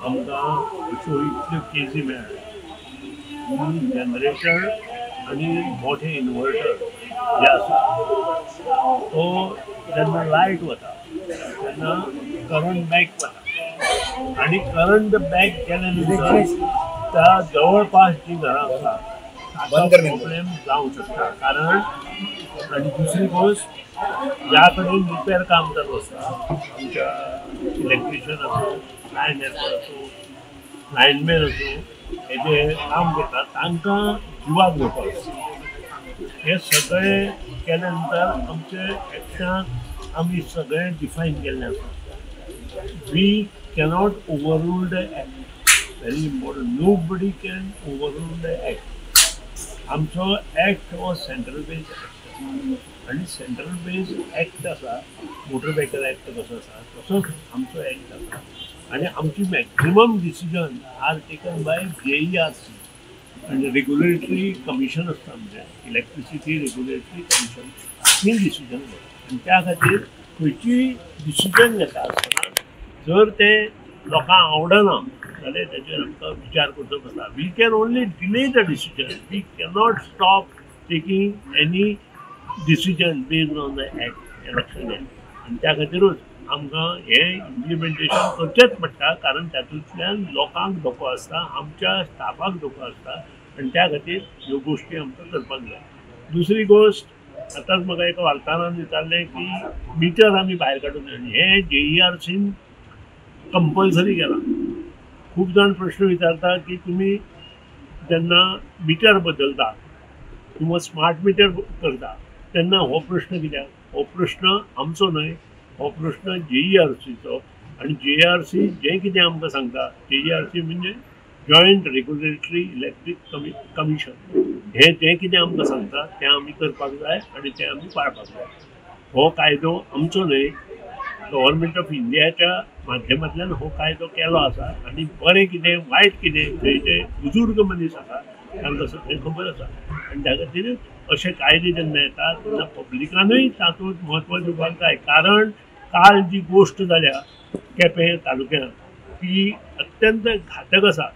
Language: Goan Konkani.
आमकां अश्यो इतल्यो केजी मेळ्ळ्यो जनरेटर आनी मोठे इन्वर्टर जे आसा तो जेन्ना लायट वता तेन्ना करंट बॅक वता आनी करंट बॅक केल्या नंतर त्या जवळपास जी घरां आसा ताका प्रॉब्लेम जावंक शकता. कारण आनी दुसरी गोश्ट ज्या कडेन रिपेर काम चालू आसता आमच्या इलेक्ट्रिशियन आसूं, लायन हेल्पर आसूं, लायनमॅन आसूं, हे जे काम करतात तांकां जिवाक धोको आसता. हे सगळें केल्या नंतर आमचे एक्शन आमी सगळें डिफायन केल्लें आसा. We cannot overrule the act, very important, nobody can overrule the act. आमचो एक्ट हो सेंट्रल बेज एक्ट आनी सेंट्रल बेज एक्ट आसा, मोटर व्हेकल एक्ट कसो आसा तसोच आमचो एक्ट आसा आनी आमची maximum decision are taken by JERC आनी रेग्युलेटरी कमिशन आसता आमचें इलेक्ट्रिसिटी रेग्युलेटरी कमिशन ती डिसिजन घेता आनी त्या खातीर खंयचीय डिसिजन घेता आसतना जर तें लोकांक आवडना जाल्यार ताचेर आमकां विचार करचो पडटा. We can only delay the decision, we cannot stop taking any decision based on the act, हें लक्षांत घ्या. आनी त्या खातीरूच आमकां हें इम्प्लिमेंटेशन करचेंच पडटा, कारण तातूंतल्यान लोकांक धोको आसता, आमच्या स्टाफाक धोको आसता आनी त्या खातीर ह्यो गोश्टी आमकां करपाक जाय. दुसरी गोश्ट, आतांच म्हाका एका वार्ताहरान विचारलें की मिटर आमी भायर काडून हें JERCन कंपल्सरी केलां. खूब जाण प्रश्न विचारता की तुमी जेन्ना मिटर बदलता किंवा स्मार्ट मिटर करता तेन्ना हो प्रश्न कित्याक? हो प्रश्न आमचो न्हय, हो प्रश्न JERCचो आनी JERC जें कितें आमकां सांगता, JERC म्हणजे जॉयंट रेग्युलेटरी इलेक्ट्रीक कमिशन, हें जें कितें आमकां सांगता तें आमी करपाक जाय आनी तें आमी पाळपाक जाय. हो कायदो आमचो न्हय, गव्हर्मेंट ऑफ इंडियाच्या माध्यमांतल्यान हो कायदो केलो आसा आनी बरें कितें वायट कितें थंय जे बुजुर्ग मनीस आसा तांकां सगळें खबर आसा आनी त्या खातीर अशे कायदे जेन्ना येतात तेन्ना पब्लिकानूय तातूंत म्हत्व दिवपाक जाय. कारण काल जी गोश्ट जाल्या केपें तालुक्यांत ती अत्यंत घातक आसा.